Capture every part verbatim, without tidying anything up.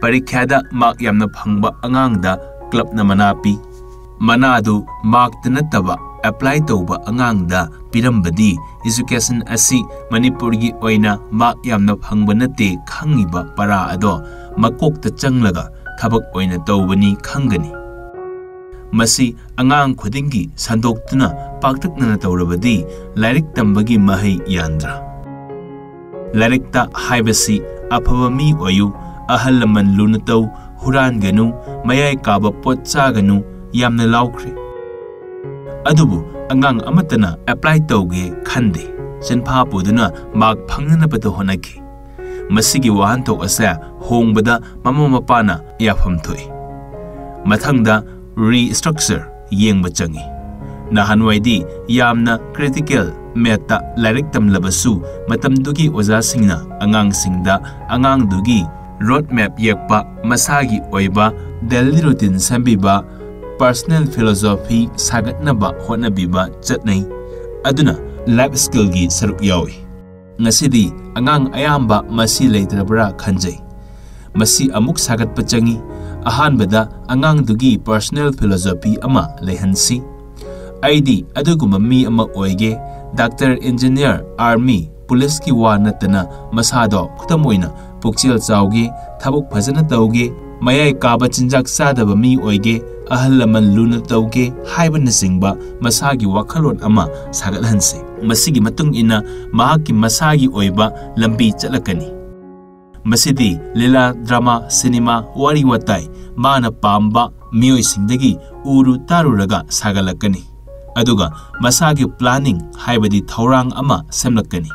ꯄꯔꯤꯈ꯭ꯌꯥꯗ mark ꯌꯥꯝꯅ ꯐꯪꯕ ꯑꯉꯥꯡꯗ ꯀ꯭ꯂꯕꯅ ꯃꯅꯥ ꯄꯤ꯫ ꯃꯅꯥꯗꯨ ꯃꯥꯔꯛꯇ ꯅꯠꯇꯕ ꯑꯦꯄ꯭ꯂꯥꯏ ꯇꯧꯕ ꯑꯉꯥꯡꯗ ꯄꯤꯔꯝꯕꯗꯤ, ꯏꯖꯨꯀꯦꯁꯟ ꯑꯁꯤ ꯃꯅꯤꯄꯨꯔꯒꯤ ꯑꯣꯏꯅ ꯃꯥꯔꯛ ꯌꯥꯝꯅ ꯐꯪꯕ ꯅꯠꯇꯦ ꯈꯪꯉꯤꯕ ꯄꯔꯥ ꯑꯗꯣ ꯃꯀꯣꯛꯇ ꯆꯪꯂꯒ ꯊꯕꯛ ꯑꯣꯏꯅ ꯇꯧꯕꯅꯤ ꯈꯪꯒꯅꯤ꯫ ꯃꯁꯤ ꯑꯉꯥꯡ ꯈꯨꯗꯤꯡꯒꯤ ꯁꯟꯗꯣꯛꯇꯨꯅ ꯄꯥꯛꯇꯛꯅꯅ ꯇꯧꯔꯕꯗꯤ ꯂꯥꯏꯔꯤꯛ ꯇꯝꯕꯒꯤ ꯃꯍꯩ ꯌꯥꯟꯗ꯭ꯔꯥ? ꯂꯥꯏꯔꯤꯛꯇ ꯍꯥꯏꯕꯁꯤ ꯑꯐꯕ ꯃꯤ ꯑꯣꯏꯌꯨ, ꯑꯍꯜ ꯂꯃꯟ ꯂꯨꯅ ꯇꯧ, ꯍꯨꯔꯥꯟꯒꯅꯨ, ꯃꯌꯥꯏ ꯀꯥꯕ ꯄꯣꯠ ꯆꯥꯒꯅꯨ ꯌꯥꯝꯅ ꯂꯥꯎꯈ꯭ꯔꯦ꯫ ꯑꯗꯨꯕꯨ ꯑꯉꯥꯡ ꯑꯃꯠꯇꯅ ꯑꯦꯄ꯭ꯂꯥꯏ ꯇꯧꯒꯦ ꯈꯟꯗꯦ, ꯆꯤꯟꯐꯥ ꯄꯨꯗꯨꯅ ꯃꯥꯔꯛ ꯐꯪꯅꯅꯕꯗ ꯍꯣꯠꯅꯈꯤ꯫ ꯃꯁꯤꯒꯤ ꯋꯥꯍꯟꯊꯣꯛ ꯑꯁꯦ ꯍꯣꯡꯕꯗ ꯃꯃꯥ ꯃꯄꯥꯅ ꯌꯥꯐꯝ ꯊꯣꯛꯏ꯫ ꯃꯊꯪꯗ, ꯔꯤꯁꯇ꯭ꯔꯛꯆꯔ ꯌꯦꯡꯕ ꯆꯪꯏ꯫ ꯅꯍꯥꯟꯋꯥꯏꯗꯤ ꯌꯥꯝꯅ ꯀ꯭ꯔꯤꯇꯤꯀꯦꯜ ꯃꯦꯠꯇ ꯂꯥꯏꯔꯤꯛ ꯇꯝꯂꯕꯁꯨ, ꯃꯇꯝꯗꯨꯒꯤ ꯑꯣꯖꯥꯁꯤꯡꯅ ꯑꯉꯥꯡꯁꯤꯡꯗ ꯑꯉꯥꯡꯗꯨꯒꯤ ꯔꯣꯗ ꯃꯦꯞ ꯌꯦꯛꯄ, ꯃꯁꯥꯒꯤ ꯑꯣꯏꯕ ꯗꯦꯂꯤ ꯔꯨꯇꯤꯟ ꯁꯦꯝꯕꯤꯕ, ꯄꯔꯁꯅꯦꯜ ꯐꯤꯂꯣꯁꯣꯐꯤ ꯁꯥꯒꯠꯅꯕ ꯍꯣꯠꯅꯕꯤꯕ ꯆꯠꯅꯩ꯫ ꯑꯗꯨꯅ ꯂꯥꯏꯐ ꯁ꯭ꯀꯤꯜꯒꯤ ꯁꯔꯨꯛ ꯌꯥꯎꯏ꯫ ꯉꯁꯤꯗꯤ ꯑꯉꯥꯡ ꯑꯌꯥꯝꯕ ꯃꯁꯤ ꯂꯩꯇ꯭ꯔꯕ꯭ꯔꯥ ꯈꯟꯖꯩ꯫ ꯃꯁꯤ ꯑꯃꯨꯛ ꯁꯥꯒꯠꯄ ꯆꯪꯏ꯫ ꯑꯍꯥꯟꯕꯗ ꯑꯉꯥꯡꯗꯨꯒꯤ ꯄꯔꯁꯅꯦꯜ ꯐꯤꯂꯣꯁꯣꯐꯤ ꯑꯃ ꯂꯩꯍꯟꯁꯤ꯫ "ꯑꯩꯗꯤ ꯑꯗꯨꯒꯨꯝꯕ ꯃꯤ ꯑꯃ ꯑꯣꯏꯒꯦ, ꯗꯥꯛꯇꯔ, ꯏꯟꯖꯤꯅꯤꯌꯔ, ꯑꯥꯔꯃꯤ, ꯄꯨꯂꯤꯁꯀꯤ ꯋꯥ ꯅꯠꯇꯅ ꯃꯁꯥꯗꯣ ꯈꯨꯗꯝ ꯑꯣꯏꯅ ꯄꯨꯛꯆꯦꯜ ꯆꯥꯎꯒꯦ, ꯊꯕꯛ ꯐꯖꯅ ꯇꯧꯒꯦ, ꯃꯌꯥꯏ ꯀꯥꯕ ꯆꯤꯟꯖꯥꯛ ꯆꯥꯗꯕ ꯃꯤ ꯑꯣꯏꯒꯦ, ꯑꯍꯜ ꯂꯃꯟ ꯂꯨꯅ ꯇꯧꯒꯦ" ꯍꯥꯏꯕꯅꯆꯤꯡꯕ ꯃꯁꯥꯒꯤ ꯋꯥꯈꯜꯂꯣꯟ ꯑꯃ ꯁꯥꯒꯠꯍꯟꯁꯤ꯫ ꯃꯁꯤꯒꯤ ꯃꯇꯨꯡ ꯏꯟꯅ ꯃꯍꯥꯛꯀꯤ ꯃꯁꯥꯒꯤ ꯑꯣꯏꯕ ꯂꯝꯕꯤ ꯆꯠꯂꯛꯀꯅꯤ꯫ ꯃꯁꯤꯗꯤ ꯂꯤꯂꯥ, ꯗ꯭ꯔꯃꯥ, ꯁꯤꯅꯦꯃꯥ, ꯋꯥꯔꯤ ꯋꯥꯇꯥꯏ, ꯃꯥꯅ ꯄꯥꯝꯕ ꯃꯤꯑꯣꯏꯁꯤꯡꯗꯒꯤ ꯎꯔꯨ ꯇꯥꯔꯨꯔꯒ ꯁꯥꯒꯠꯂꯛꯀꯅꯤ꯫ ꯑꯗꯨꯒ ꯃꯁꯥꯒꯤ ꯄ꯭ꯂꯥꯅꯤꯡ, ꯍꯥꯏꯕꯗꯤ ꯊꯧꯔꯥꯡ ꯑꯃ ꯁꯦꯝꯂꯛꯀꯅꯤ꯫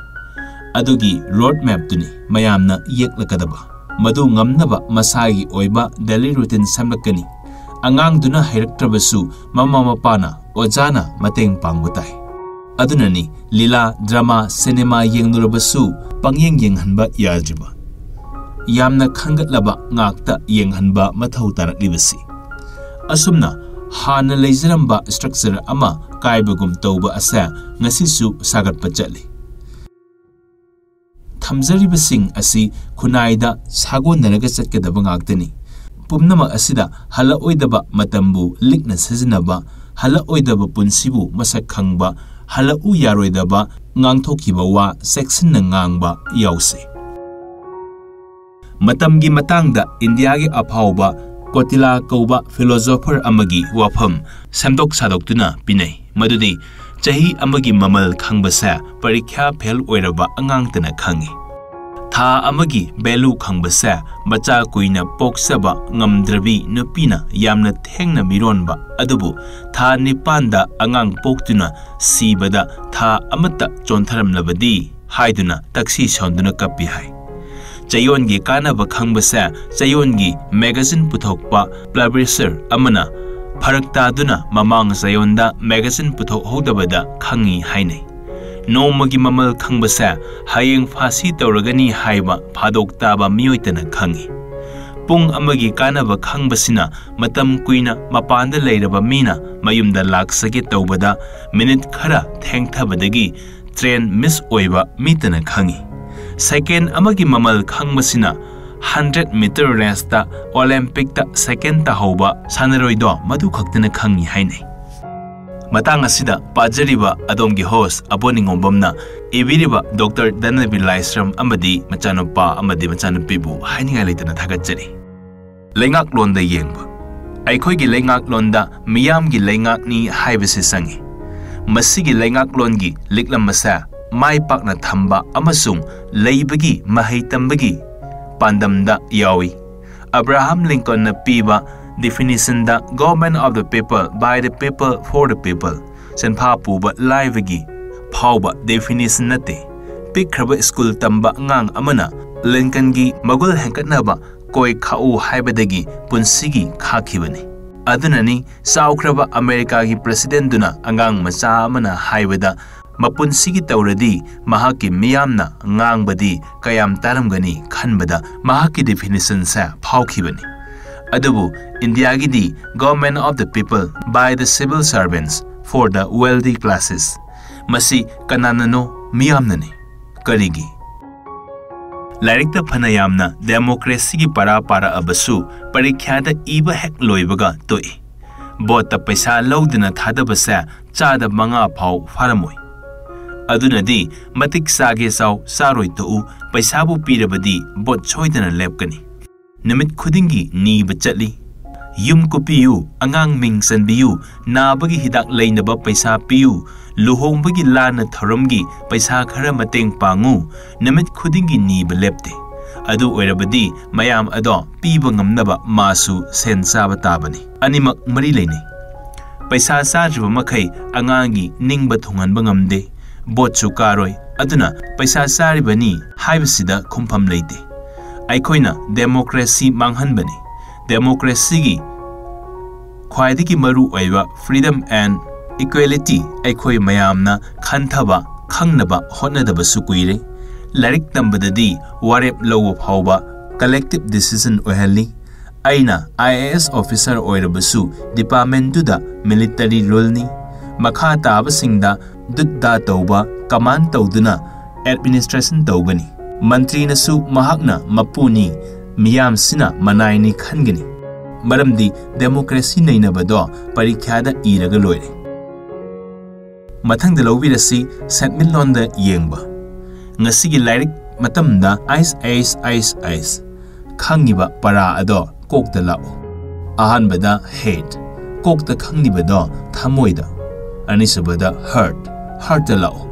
ꯑꯗꯨꯒꯤ ꯔꯣꯗ ꯃꯦꯞꯇꯨꯅꯤ ꯃꯌꯥꯝꯅ ꯌꯦꯛꯂꯛꯀꯗꯕ꯫ ꯃꯗꯨ ꯉꯝꯅꯕ ꯃꯁꯥꯒꯤ ꯑꯣꯏꯕ ꯗꯦꯂꯤ ꯔꯨꯇꯤꯟ ꯁꯦꯝꯂꯛꯀꯅꯤ꯫ ꯑꯉꯥꯡꯗꯨꯅ ꯍꯩꯔꯛꯇ꯭ꯔꯕꯁꯨ ꯃꯃꯥ ꯃꯄꯥꯅ, ꯑꯣꯖꯥꯅ ꯃꯇꯦꯡ ꯄꯥꯡꯕ ꯇꯥꯏ꯫ ꯑꯗꯨꯅꯅꯤ ꯂꯤꯂꯥ, ꯗ꯭ꯔꯃꯥ, ꯁꯤꯅꯦꯃꯥ ꯌꯦꯡꯂꯨꯔꯕꯁꯨ ꯄꯪꯌꯦꯡ ꯌꯦꯡꯍꯟꯕ ꯌꯥꯗ꯭ꯔꯤꯕ꯫ ꯌꯥꯝꯅ ꯈꯟꯒꯠꯂꯕ ꯉꯥꯛꯇ ꯌꯦꯡꯍꯟꯕ ꯃꯊꯧ ꯇꯥꯔꯛꯂꯤꯕꯁꯤ꯫ ꯑꯁꯨꯝꯅ ꯍꯥꯟꯅ ꯂꯩꯖꯔꯝꯕ ꯁ꯭ꯇ꯭ꯔꯛꯆꯔ ꯑꯃ ꯀꯥꯏꯕꯒꯨꯝ ꯇꯧꯕ ꯑꯁꯦ ꯉꯁꯤꯁꯨ ꯁꯥꯒꯠꯄ ꯆꯠꯂꯤ꯫ ꯊꯝꯖꯔꯤꯕꯁꯤꯡ ꯑꯁꯤ ꯈꯨꯟꯅꯥꯏꯗ ꯁꯥꯒꯣꯟꯅꯔꯒ ꯆꯠꯀꯗꯕ ꯉꯥꯛꯇꯅꯤ꯫ ꯄꯨꯝꯅꯃꯛ ꯑꯁꯤꯗ ꯍꯜꯂꯛꯑꯣꯏꯗꯕ ꯃꯇꯝꯕꯨ ꯂꯤꯛꯅ ꯁꯤꯖꯤꯟꯅꯕ, ꯍꯜꯂꯛꯑꯣꯏꯗꯕ ꯄꯨꯟꯁꯤꯕꯨ ꯃꯁꯛ ꯈꯪꯕ, ꯍꯜꯂꯛꯎ ꯌꯥꯔꯣꯏꯗꯕ ꯉꯥꯡꯊꯣꯛꯈꯤꯕ ꯋꯥ ꯆꯦꯛꯁꯤꯟꯅ ꯉꯥꯡꯕ ꯌꯥꯎꯁꯤ꯫ ꯃꯇꯝꯒꯤ ꯃꯇꯥꯡꯗ ꯏꯟꯗꯤꯌꯥꯒꯤ ꯑꯐꯥꯎꯕ ꯀꯣꯇꯤꯂꯥ ꯀꯧꯕ philosopher ꯑꯃꯒꯤ ꯋꯥꯐꯝ ꯁꯦꯝꯗꯣꯛ ꯁꯥꯗꯣꯛꯇꯨꯅ ꯄꯤꯅꯩ, ꯃꯗꯨꯗꯤ ꯆꯍꯤ ꯑꯃꯒꯤ ꯃꯃꯜ ꯈꯪꯕꯁꯦ ꯄꯔꯤꯈ꯭ꯌꯥ ꯐꯦꯜ ꯑꯣꯏꯔꯕ ꯑꯉꯥꯡꯇꯅ ꯈꯪꯉꯤ꯫ ꯊꯥ ꯑꯃꯒꯤ value ꯈꯪꯕꯁꯦ ꯃꯆꯥ ꯀꯨꯏꯅ ꯄꯣꯛꯆꯕ ꯉꯝꯗ꯭ꯔꯕꯤ ꯅꯨꯄꯤꯅ ꯌꯥꯝꯅ ꯊꯦꯡꯅ ꯃꯤꯔꯣꯟꯕ, ꯑꯗꯨꯕꯨ ꯊꯥ ꯅꯤꯄꯥꯟꯗ ꯑꯉꯥꯡ ꯄꯣꯛꯇꯨꯅ ꯁꯤꯕꯗ ꯊꯥ ꯑꯃꯠꯇ ꯆꯣꯟꯊꯔꯝꯂꯕꯗꯤ ꯍꯥꯏꯗꯨꯅ ꯇꯛꯁꯤ ꯁꯣꯟꯗꯨꯅ ꯀꯞꯄꯤ ꯍꯥꯏ꯫ ꯆꯌꯣꯜꯒꯤ ꯀꯥꯟꯅꯕ ꯈꯪꯕꯁꯦ ꯆꯌꯣꯜꯒꯤ magazine ꯄꯨꯊꯣꯛꯄ publisher ꯑꯃꯅ ꯐꯔꯛ ꯇꯥꯗꯨꯅ ꯃꯃꯥꯡ ꯆꯌꯣꯜꯗ magazine ꯄꯨꯊꯣꯛꯍꯧꯗꯕꯗ ꯈꯪꯉꯤ ꯍꯥꯏꯅꯩ꯫ ꯅꯣꯡꯃꯒꯤ ꯃꯃꯜ ꯈꯪꯕꯁꯦ ꯍꯌꯦꯡ ꯐꯥꯁꯤ ꯇꯧꯔꯒꯅꯤ ꯍꯥꯏꯕ ꯐꯥꯗꯣꯛ ꯇꯥꯕ ꯃꯤꯑꯣꯏꯇꯅ ꯈꯪꯉꯤ꯫ ꯄꯨꯡ ꯑꯃꯒꯤ ꯀꯥꯟꯅꯕ ꯈꯪꯕꯁꯤꯅ ꯃꯇꯝ ꯀꯨꯏꯅ ꯃꯄꯥꯟꯗ ꯂꯩꯔꯕ ꯃꯤꯅ ꯃꯌꯨꯝꯗ ꯂꯥꯛꯆꯒꯦ ꯇꯧꯕꯗ ꯃꯤꯅꯤꯠ ꯈꯔ ꯊꯦꯡꯊꯕꯗꯒꯤ train miss ꯑꯣꯏꯕ ꯃꯤꯇꯅ ꯈꯪꯉꯤ꯫ Second ꯑꯃꯒꯤ ꯃꯃꯜ ꯈꯪꯕꯁꯤꯅ hundred meter raceꯇ Olympicꯇ second ꯇꯥꯍꯧꯕ ꯁꯥꯟꯅꯔꯣꯏꯗꯣ ꯃꯗꯨ ꯈꯛꯇꯅ ꯈꯪꯉꯤ ꯍꯥꯏꯅꯩ꯫ ꯃꯇꯥꯡ ꯑꯁꯤꯗ ꯄꯥꯖꯔꯤꯕ ꯑꯗꯣꯝꯒꯤ host ꯑꯕꯣ ꯅꯤꯉꯣꯝꯕꯝꯅ ꯏꯕꯤꯔꯤꯕ ꯗꯣꯛꯇꯔ ꯙꯅꯕꯤꯔ ꯂꯥꯏꯁ꯭ꯔꯝ ꯑꯃꯗꯤ ꯃꯆꯥꯅꯨꯄꯥ ꯑꯃꯗꯤ ꯃꯆꯥꯅꯨꯄꯤꯕꯨ ꯍꯥꯏꯅꯤꯡꯉꯥꯏ ꯂꯩꯇꯅ ꯊꯥꯒꯠꯆꯔꯤ꯫ ꯂꯩꯉꯥꯛꯂꯣꯟꯗ ꯌꯦꯡꯕ꯫ ꯑꯩꯈꯣꯏꯒꯤ ꯂꯩꯉꯥꯛꯂꯣꯟꯗ ꯃꯤꯌꯥꯝꯒꯤ ꯂꯩꯉꯥꯛꯅꯤ ꯍꯥꯏꯕꯁꯤ ꯆꯪꯉꯤ꯫ ꯃꯁꯤꯒꯤ ꯂꯩꯉꯥꯛꯂꯣꯟꯒꯤ ꯂꯤꯛꯂꯝ ꯑꯁꯦ ꯃꯥꯏ ꯄꯥꯛꯅ ꯊꯝꯕ ꯑꯃꯁꯨꯡ ꯂꯩꯕꯒꯤ ꯃꯍꯩ ꯇꯝꯕꯒꯤ ꯄꯥꯟꯗꯝꯗ ꯌꯥꯎꯏ꯫ ꯑꯕ꯭ꯔꯥꯍꯥꯝ ꯂꯤꯡꯀꯟꯅ ꯄꯤꯕ definitionꯗ "Government of the people, by the people, for the people" ꯁꯦꯟꯐꯥ ꯄꯨꯕ ꯂꯥꯏꯕꯒꯤ ꯐꯥꯎꯕ definition ꯅꯠꯇꯦ꯫ ꯄꯤꯛꯈ꯭ꯔꯕ ꯁ꯭ꯀꯨꯜ ꯇꯝꯕ ꯑꯉꯥꯡ ꯑꯃꯅ ꯂꯤꯡꯀꯟꯒꯤ ꯃꯒꯨꯜ ꯍꯦꯟꯒꯠꯅꯕ ꯀꯣꯏ ꯈꯥꯛꯎ ꯍꯥꯏꯕꯗꯒꯤ ꯄꯨꯟꯁꯤꯒꯤ ꯈꯥꯛꯈꯤꯕꯅꯤ꯫ ꯑꯗꯨꯅꯅꯤ ꯆꯥꯎꯈ꯭ꯔꯕ ꯑꯃꯦꯔꯤꯀꯥꯒꯤ presidentꯗꯨꯅ ꯑꯉꯥꯡ ꯃꯆꯥ ꯑꯃꯅ ꯍꯥꯏꯕꯗ ꯃꯄꯨꯟꯁꯤꯒꯤ ꯇꯧꯔꯗꯤ ꯃꯍꯥꯛꯀꯤ ꯃꯤꯌꯥꯝꯅ ꯉꯥꯡꯕꯗꯤ ꯀꯌꯥꯝ ꯇꯥꯔꯝꯒꯅꯤ ꯈꯟꯕꯗ ꯃꯍꯥꯛꯀꯤ definitionꯁꯦ ꯐꯥꯎꯈꯤꯕꯅꯤ꯫ ꯑꯗꯨꯕꯨ ꯏꯟꯗꯤꯌꯥꯒꯤꯗꯤ "Government of the people, by the civil servants, for the wealthy classes" ꯃꯁꯤ ꯀꯅꯥꯅꯅꯣ? ꯃꯤꯌꯥꯝꯅꯅꯤ꯫ ꯀꯔꯤꯒꯤ? ꯂꯥꯏꯔꯤꯛꯇ ꯐꯅ ꯌꯥꯝꯅ ꯗꯦꯃꯣꯀ꯭ꯔꯦꯁꯤꯒꯤ ꯄꯔꯥ ꯄꯥꯔꯛꯑꯕꯁꯨ ꯄꯔꯤꯈ꯭ꯌꯥꯗ ꯏꯕ ꯍꯦꯛ ꯂꯣꯏꯕꯒ ꯇꯣꯛꯏ꯫ ꯚꯣꯠꯇ ꯄꯩꯁꯥ ꯂꯧꯗꯅ ꯊꯥꯗꯕꯁꯦ ꯆꯥꯗ ꯃꯉꯥ ꯐꯥꯎ ꯐꯥꯔꯝꯃꯣꯏ꯫ ꯑꯗꯨꯅꯗꯤ ꯃꯇꯤꯛ ꯆꯥꯒꯦ ꯆꯥꯎ, ꯆꯥꯔꯣꯏ ꯇꯣꯛꯎ, ꯄꯩꯁꯥꯕꯨ ꯄꯤꯔꯕꯗꯤ ꯚꯣꯠ ꯁꯣꯏꯗꯅ ꯂꯦꯞꯀꯅꯤ꯫ ꯅꯨꯃꯤꯠ ꯈꯨꯗꯤꯡꯒꯤ ꯅꯤꯕ ꯆꯠꯂꯤ꯫ ꯌꯨꯝ ꯀꯨꯞꯄꯤꯌꯨ, ꯑꯉꯥꯡ ꯃꯤꯡ ꯆꯟꯕꯤꯌꯨ, ꯅꯥꯕꯒꯤ ꯍꯤꯗꯥꯛ ꯂꯩꯅꯕ ꯄꯩꯁꯥ ꯄꯤꯌꯨ, ꯂꯨꯍꯣꯡꯕꯒꯤ ꯂꯥꯟꯅ ꯊꯧꯔꯝꯒꯤ ꯄꯩꯁꯥ ꯈꯔ ꯃꯇꯦꯡ ꯄꯥꯡꯉꯨ, ꯅꯨꯃꯤꯠ ꯈꯨꯗꯤꯡꯒꯤ ꯅꯤꯕ ꯂꯦꯞꯇꯦ꯫ ꯑꯗꯨ ꯑꯣꯏꯔꯕꯗꯤ ꯃꯌꯥꯝ ꯑꯗꯣ ꯄꯤꯕ ꯉꯝꯅꯕ ꯃꯥꯁꯨ ꯁꯦꯟ ꯆꯥꯕ ꯇꯥꯕꯅꯤ꯫ ꯑꯅꯤꯃꯛ ꯃꯔꯤ ꯂꯩꯅꯩ꯫ ꯄꯩꯁꯥ ꯆꯥꯗ꯭ꯔꯤꯕ ꯃꯈꯩ ꯑꯉꯥꯡꯒꯤ ꯅꯤꯡꯕ ꯊꯨꯡꯍꯟꯕ ꯉꯝꯗꯦ, ꯚꯣꯠꯁꯨ ꯀꯥꯔꯣꯏ, ꯑꯗꯨꯅ ꯄꯩꯁꯥ ꯆꯥꯔꯤꯕꯅꯤ ꯍꯥꯏꯕꯁꯤꯗ ꯈꯨꯝꯐꯝ ꯂꯩꯇꯦ꯫ ꯑꯩꯈꯣꯏꯅ ꯗꯦꯃꯣꯀ꯭ꯔꯦꯁꯤ ꯃꯥꯡꯍꯟꯕꯅꯤ꯫ ꯗꯦꯃꯣꯀ꯭ꯔꯦꯁꯤꯒꯤ ꯈ꯭ꯋꯥꯏꯗꯒꯤ ꯃꯔꯨ ꯑꯣꯏꯕ freedom and equality ꯑꯩꯈꯣꯏ ꯃꯌꯥꯝꯅ ꯈꯟꯊꯕ, ꯈꯪꯅꯕ ꯍꯣꯠꯅꯗꯕꯁꯨ ꯀꯨꯏꯔꯦ꯫ ꯂꯥꯏꯔꯤꯛ ꯇꯝꯕꯗꯗꯤ ꯋꯥꯔꯦꯞ ꯂꯧꯕ ꯐꯥꯎꯕ collective decision ꯑꯣꯏꯍꯜꯂꯤ꯫ ꯑꯩꯅ IAS officer ꯑꯣꯏꯔꯕꯁꯨ departmentꯗꯨꯗ military ruleꯅꯤ꯫ ꯃꯈꯥ ꯇꯥꯕꯁꯤꯡꯗ ꯗꯨꯠ ꯗꯥ ꯇꯧꯕ, command ꯇꯧꯗꯨꯅ administration ꯇꯧꯒꯅꯤ꯫ ꯃꯟꯇ꯭ꯔꯤꯅꯁꯨ ꯃꯍꯥꯛꯅ ꯃꯄꯨꯅꯤ, ꯃꯤꯌꯥꯝꯁꯤꯅ ꯃꯅꯥꯏꯅꯤ ꯈꯟꯒꯅꯤ꯫ ꯃꯔꯝꯗꯤ ꯗꯦꯃꯣꯀ꯭ꯔꯦꯁꯤ ꯅꯩꯅꯕꯗꯣ ꯄꯔꯤꯈ꯭ꯌꯥꯗ ꯏꯔꯒ ꯂꯣꯏꯔꯦ꯫ ꯃꯊꯪꯗ ꯂꯧꯕꯤꯔꯁꯤ ꯁꯦꯟꯃꯤꯠꯂꯣꯟꯗ ꯌꯦꯡꯕ꯫ ꯉꯁꯤꯒꯤ ꯂꯥꯏꯔꯤꯛ ꯃꯇꯝꯗ ꯑꯥꯏꯁ, ꯑꯥꯏꯁ, ꯑꯥꯏꯁ, ꯑꯥꯏꯁ ꯈꯪꯉꯤꯕ ꯄꯔꯥ ꯑꯗꯣ ꯀꯣꯛꯇ ꯂꯥꯛꯎ꯫ ꯑꯍꯥꯟꯕꯗ head, ꯀꯣꯛꯇ ꯈꯪꯂꯤꯕꯗꯣ ꯊꯃꯣꯏꯗ꯫ ꯑꯅꯤꯁꯨꯕꯗ heart, heartꯇ ꯂꯥꯛꯎ꯫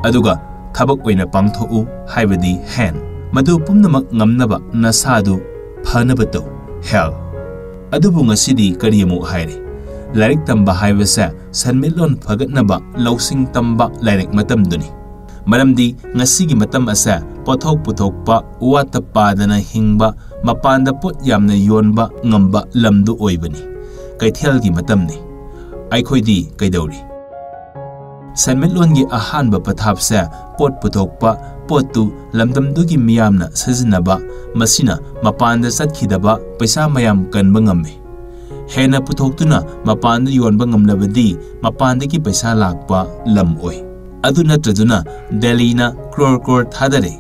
ꯑꯗꯨꯒ ꯊꯕꯛ ꯑꯣꯏꯅ ꯄꯥꯡꯊꯣꯛꯎ, ꯍꯥꯏꯕꯗꯤ hand꯫ ꯃꯗꯨ ꯄꯨꯝꯅꯃꯛ ꯉꯝꯅꯕ ꯅꯁꯥꯗꯨ ꯐꯅꯕ ꯇꯧ, health꯫ ꯑꯗꯨꯕꯨ ꯉꯁꯤꯗꯤ ꯀꯔꯤ ꯑꯃꯨꯛ ꯍꯥꯏꯔꯦ? ꯂꯥꯏꯔꯤꯛ ꯇꯝꯕ ꯍꯥꯏꯕꯁꯦ ꯁꯦꯟꯃꯤꯠꯂꯣꯟ ꯐꯒꯠꯅꯕ ꯂꯧꯁꯤꯡ ꯇꯝꯕ ꯂꯥꯏꯔꯤꯛ ꯃꯇꯝꯗꯨꯅꯤ꯫ ꯃꯔꯝꯗꯤ ꯉꯁꯤꯒꯤ ꯃꯇꯝ ꯑꯁꯦ ꯄꯣꯠꯊꯣꯛ ꯄꯨꯊꯣꯛꯄ, ꯋꯥꯠꯇ ꯄꯥꯗꯅ ꯍꯤꯡꯕ, ꯃꯄꯥꯟꯗ ꯄꯣꯠ ꯌꯥꯝꯅ ꯌꯣꯟꯕ ꯉꯝꯕ ꯂꯝꯗꯨ ꯑꯣꯏꯕꯅꯤ꯫ ꯀꯩꯊꯦꯜꯒꯤ ꯃꯇꯝꯅꯤ꯫ ꯑꯩꯈꯣꯏꯗꯤ ꯀꯩꯗꯧꯔꯤ? ꯁꯦꯟꯃꯤꯠꯂꯣꯟꯒꯤ ꯑꯍꯥꯟꯕ ꯄꯊꯥꯞꯁꯦ ꯄꯣꯠ ꯄꯨꯊꯣꯛꯄ, ꯄꯣꯠꯇꯨ ꯂꯝꯗꯝꯗꯨꯒꯤ ꯃꯤꯌꯥꯝꯅ ꯁꯤꯖꯤꯟꯅꯕ, ꯃꯁꯤꯅ ꯃꯄꯥꯟꯗ ꯆꯠꯈꯤꯗꯕ ꯄꯩꯁꯥ ꯃꯌꯥꯝ ꯀꯟꯕ ꯉꯝꯃꯤ꯫ ꯍꯦꯟꯅ ꯄꯨꯊꯣꯛꯇꯨꯅ ꯃꯄꯥꯟꯗ ꯌꯣꯟꯕ ꯉꯝꯂꯕꯗꯤ ꯃꯄꯥꯟꯗꯒꯤ ꯄꯩꯁꯥ ꯂꯥꯛꯄ ꯂꯝ ꯑꯣꯏ꯫ ꯑꯗꯨ ꯅꯠꯇ꯭ꯔꯗꯨꯅ ꯗꯦꯜꯂꯤꯅ ꯀ꯭ꯔꯣꯔ ꯀ꯭ꯔꯣꯔ ꯊꯥꯗꯔꯦ꯫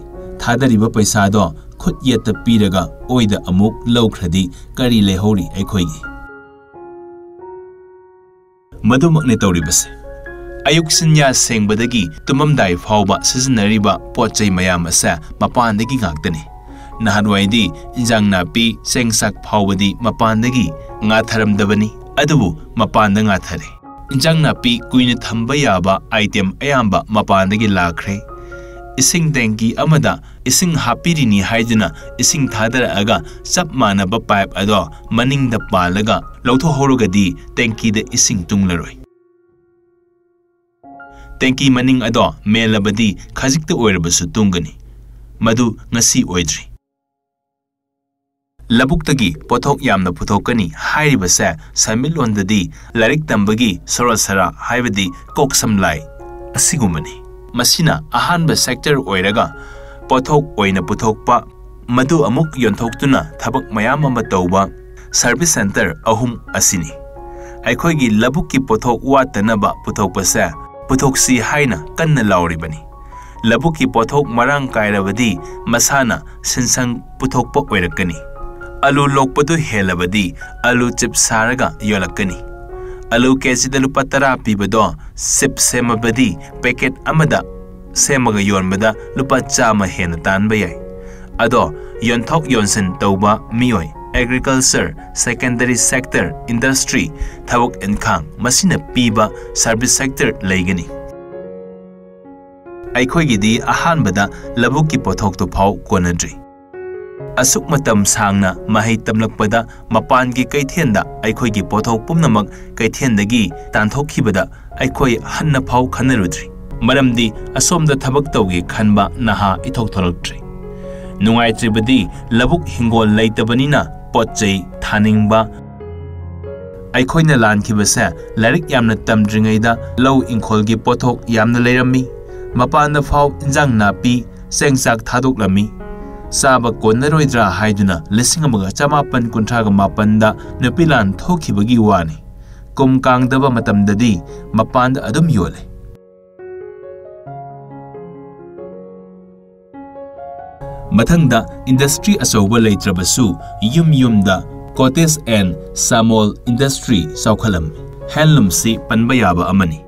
ꯊꯥꯗꯔꯤꯕ ꯄꯩꯁꯥꯗꯣ ꯈꯨꯠ ꯌꯦꯠꯇ ꯄꯤꯔꯒ ꯑꯣꯏꯗ ꯑꯃꯨꯛ ꯂꯧꯈ꯭ꯔꯗꯤ ꯀꯔꯤ ꯂꯩꯍꯧꯔꯤ ꯑꯩꯈꯣꯏꯒꯤ? ꯃꯗꯨꯃꯛꯅꯤ ꯇꯧꯔꯤꯕꯁꯦ꯫ ꯑꯌꯨꯛ ꯆꯤꯟꯌꯥ ꯁꯦꯡꯕꯗꯒꯤ ꯇꯨꯝꯃꯝꯗꯥꯏ ꯐꯥꯎꯕ ꯁꯤꯖꯤꯟꯅꯔꯤꯕ ꯄꯣꯠ ꯆꯩ ꯃꯌꯥꯝ ꯑꯁꯦ ꯃꯄꯥꯟꯗꯒꯤ ꯉꯥꯛꯇꯅꯤ꯫ ꯅꯍꯥꯟꯋꯥꯏꯗꯤ ꯏꯟꯖꯥꯡ ꯅꯥꯄꯤ, ꯆꯦꯡ ꯆꯥꯛ ꯐꯥꯎꯕꯗꯤ ꯃꯄꯥꯟꯗꯒꯤ ꯉꯥꯊꯔꯝꯗꯕꯅꯤ, ꯑꯗꯨꯕꯨ ꯃꯄꯥꯟꯗ ꯉꯥꯊꯔꯦ꯫ ꯏꯟꯖꯥꯡ ꯅꯥꯄꯤ ꯀꯨꯏꯅ ꯊꯝꯕ ꯌꯥꯕ item ꯑꯌꯥꯝꯕ ꯃꯄꯥꯟꯗꯒꯤ ꯂꯥꯛꯈ꯭ꯔꯦ꯫ ꯏꯁꯤꯡ tanky ꯑꯃꯗ ꯏꯁꯤꯡ ꯍꯥꯞꯄꯤꯔꯤꯅꯤ ꯍꯥꯏꯗꯨꯅ ꯏꯁꯤꯡ ꯊꯥꯗꯔꯛꯑꯒ ꯆꯞ ꯃꯥꯟꯅꯕ pipe ꯑꯗꯣ ꯃꯅꯤꯡꯗ ꯄꯥꯜꯂꯒ ꯂꯧꯊꯣꯛꯍꯧꯔꯒꯗꯤ tankyꯗ ꯏꯁꯤꯡ ꯇꯨꯡꯂꯔꯣꯏ꯫ Tanky ꯃꯅꯤꯡ ꯑꯗꯣ ꯃꯦꯜꯂꯕꯗꯤ ꯈꯖꯤꯛꯇ ꯑꯣꯏꯔꯕꯁꯨ ꯇꯨꯡꯒꯅꯤ꯫ ꯃꯗꯨ ꯉꯁꯤ ꯑꯣꯏꯗ꯭ꯔꯤ꯫ ꯂꯧꯕꯨꯛꯇꯒꯤ ꯄꯣꯠꯊꯣꯛ ꯌꯥꯝꯅ ꯄꯨꯊꯣꯛꯀꯅꯤ ꯍꯥꯏꯔꯤꯕꯁꯦ ꯁꯦꯟꯃꯤꯠꯂꯣꯟꯗꯗꯤ ꯂꯥꯏꯔꯤꯛ ꯇꯝꯕꯒꯤ ꯁꯣꯔꯣ ꯁꯔꯥ ꯍꯥꯏꯕꯗꯤ ꯀꯣꯛ ꯁꯝ ꯂꯥꯏ ꯑꯁꯤꯒꯨꯝꯕꯅꯤ꯫ ꯃꯁꯤꯅ ꯑꯍꯥꯟꯕ sector ꯑꯣꯏꯔꯒ ꯄꯣꯠꯊꯣꯛ ꯑꯣꯏꯅ ꯄꯨꯊꯣꯛꯄ, ꯃꯗꯨ ꯑꯃꯨꯛ ꯌꯣꯟꯊꯣꯛꯇꯨꯅ ꯊꯕꯛ ꯃꯌꯥꯝ ꯑꯃ ꯇꯧꯕ service centre ꯑꯍꯨꯝ ꯑꯁꯤꯅꯤ꯫ ꯑꯩꯈꯣꯏꯒꯤ ꯂꯧꯕꯨꯛꯀꯤ ꯄꯣꯠꯊꯣꯛ ꯋꯥꯠꯇꯅꯕ ꯄꯨꯊꯣꯛꯄꯁꯦ ꯄꯨꯊꯣꯛꯁꯤ ꯍꯥꯏꯅ ꯀꯟꯅ ꯂꯥꯎꯔꯤꯕꯅꯤ꯫ ꯂꯧꯕꯨꯛꯀꯤ ꯄꯣꯠꯊꯣꯛ ꯃꯔꯥꯡ ꯀꯥꯏꯔꯕꯗꯤ ꯃꯁꯥꯅ ꯁꯦꯟꯁꯪ ꯄꯨꯊꯣꯛꯄ ꯑꯣꯏꯔꯛꯀꯅꯤ꯫ ꯑꯂꯨ ꯂꯣꯛꯄꯗꯨ ꯍꯦꯜꯂꯕꯗꯤ ꯑꯂꯨ chip ꯁꯥꯔꯒ ꯌꯣꯜꯂꯛꯀꯅꯤ꯫ ꯑꯂꯨ KGꯗ ꯂꯨꯄꯥ ꯇꯔꯥ ꯄꯤꯕꯗꯣ chip ꯁꯦꯝꯃꯕꯗꯤ packet ꯑꯃꯗ ꯁꯦꯝꯃꯒ ꯌꯣꯟꯕꯗ ꯂꯨꯄꯥ ꯆꯥꯝꯃ ꯍꯦꯟꯅ ꯇꯥꯟꯕ ꯌꯥꯏ꯫ ꯑꯗꯣ ꯌꯣꯟꯊꯣꯛ ꯌꯣꯟꯁꯤꯟ ꯇꯧꯕ ꯃꯤꯑꯣꯏ, agriculture, secondary sector, industry, ꯊꯕꯛ ꯏꯟꯈꯥꯡ, ꯃꯁꯤꯅ ꯄꯤꯕ service sector ꯂꯩꯒꯅꯤ꯫ ꯑꯩꯈꯣꯏꯒꯤꯗꯤ ꯑꯍꯥꯟꯕꯗ ꯂꯧꯕꯨꯛꯀꯤ ꯄꯣꯠꯊꯣꯛꯇꯨ ꯐꯥꯎ ꯀꯣꯟꯅꯗ꯭ꯔꯤ꯫ ꯑꯁꯨꯛ ꯃꯇꯝ ꯁꯥꯡꯅ ꯃꯍꯩ ꯇꯝꯂꯛꯄꯗ ꯃꯄꯥꯟꯒꯤ ꯀꯩꯊꯦꯜꯗ ꯑꯩꯈꯣꯏꯒꯤ ꯄꯣꯠꯊꯣꯛ ꯄꯨꯝꯅꯃꯛ ꯀꯩꯊꯦꯜꯗꯒꯤ ꯇꯥꯟꯊꯣꯛꯈꯤꯕꯗ ꯑꯩꯈꯣꯏ ꯍꯟꯅ ꯐꯥꯎ ꯈꯟꯅꯔꯨꯗ꯭ꯔꯤ꯫ ꯃꯔꯝꯗꯤ ꯑꯁꯣꯝꯗ ꯊꯕꯛ ꯇꯧꯒꯦ ꯈꯟꯕ ꯅꯍꯥ ꯏꯊꯣꯛ ꯊꯣꯛꯂꯛꯇ꯭ꯔꯤ꯫ ꯅꯨꯡꯉꯥꯏꯇ꯭ꯔꯤꯕꯗꯤ ꯂꯧꯕꯨꯛ ꯍꯤꯡꯒꯣꯜ ꯂꯩꯇꯕꯅꯤꯅ ꯄꯣꯠ ꯆꯩ ꯊꯥꯅꯤꯡꯕ꯫ ꯑꯩꯈꯣꯏꯅ ꯂꯥꯟꯈꯤꯕꯁꯦ ꯂꯥꯏꯔꯤꯛ ꯌꯥꯝꯅ ꯇꯝꯗ꯭ꯔꯤꯉꯩꯗ ꯂꯧ ꯏꯪꯈꯣꯜꯒꯤ ꯄꯣꯠꯊꯣꯛ ꯌꯥꯝꯅ ꯂꯩꯔꯝꯃꯤ꯫ ꯃꯄꯥꯟꯗ ꯐꯥꯎ ꯏꯟꯖꯥꯡ ꯅꯥꯄꯤ, ꯆꯦꯡ ꯆꯥꯛ ꯊꯥꯗꯣꯛꯂꯝꯃꯤ꯫ ꯆꯥꯕ ꯀꯣꯟꯅꯔꯣꯏꯗ꯭ꯔꯥ ꯍꯥꯏꯗꯨꯅ ꯂꯤꯁꯤꯡ ꯑꯃꯒ ꯆꯃꯥꯄꯟ ꯀꯨꯟꯊ꯭ꯔꯥꯒ ꯃꯥꯄꯟꯗ ꯅꯨꯄꯤ ꯂꯥꯟ ꯊꯣꯛꯈꯤꯕꯒꯤ ꯋꯥꯅꯤ꯫ ꯀꯨꯝ ꯀꯥꯡꯗꯕ ꯃꯇꯝꯗꯗꯤ ꯃꯄꯥꯟꯗ ꯑꯗꯨꯝ ꯌꯣꯜꯂꯦ꯫ ꯃꯊꯪꯗ, ꯏꯟꯗꯁꯇ꯭ꯔꯤ ꯑꯆꯧꯕ ꯂꯩꯇ꯭ꯔꯕꯁꯨ, ꯌꯨꯝ ꯌꯨꯝꯗ cottage and ꯁꯥꯃꯣꯜ ꯏꯟꯗꯁꯇ꯭ꯔꯤ ꯆꯥꯎꯈꯠꯂꯝꯃꯤ꯫ ꯍꯦꯟꯂꯨꯝꯁꯤ ꯄꯟꯕ ꯌꯥꯕ ꯑꯃꯅꯤ꯫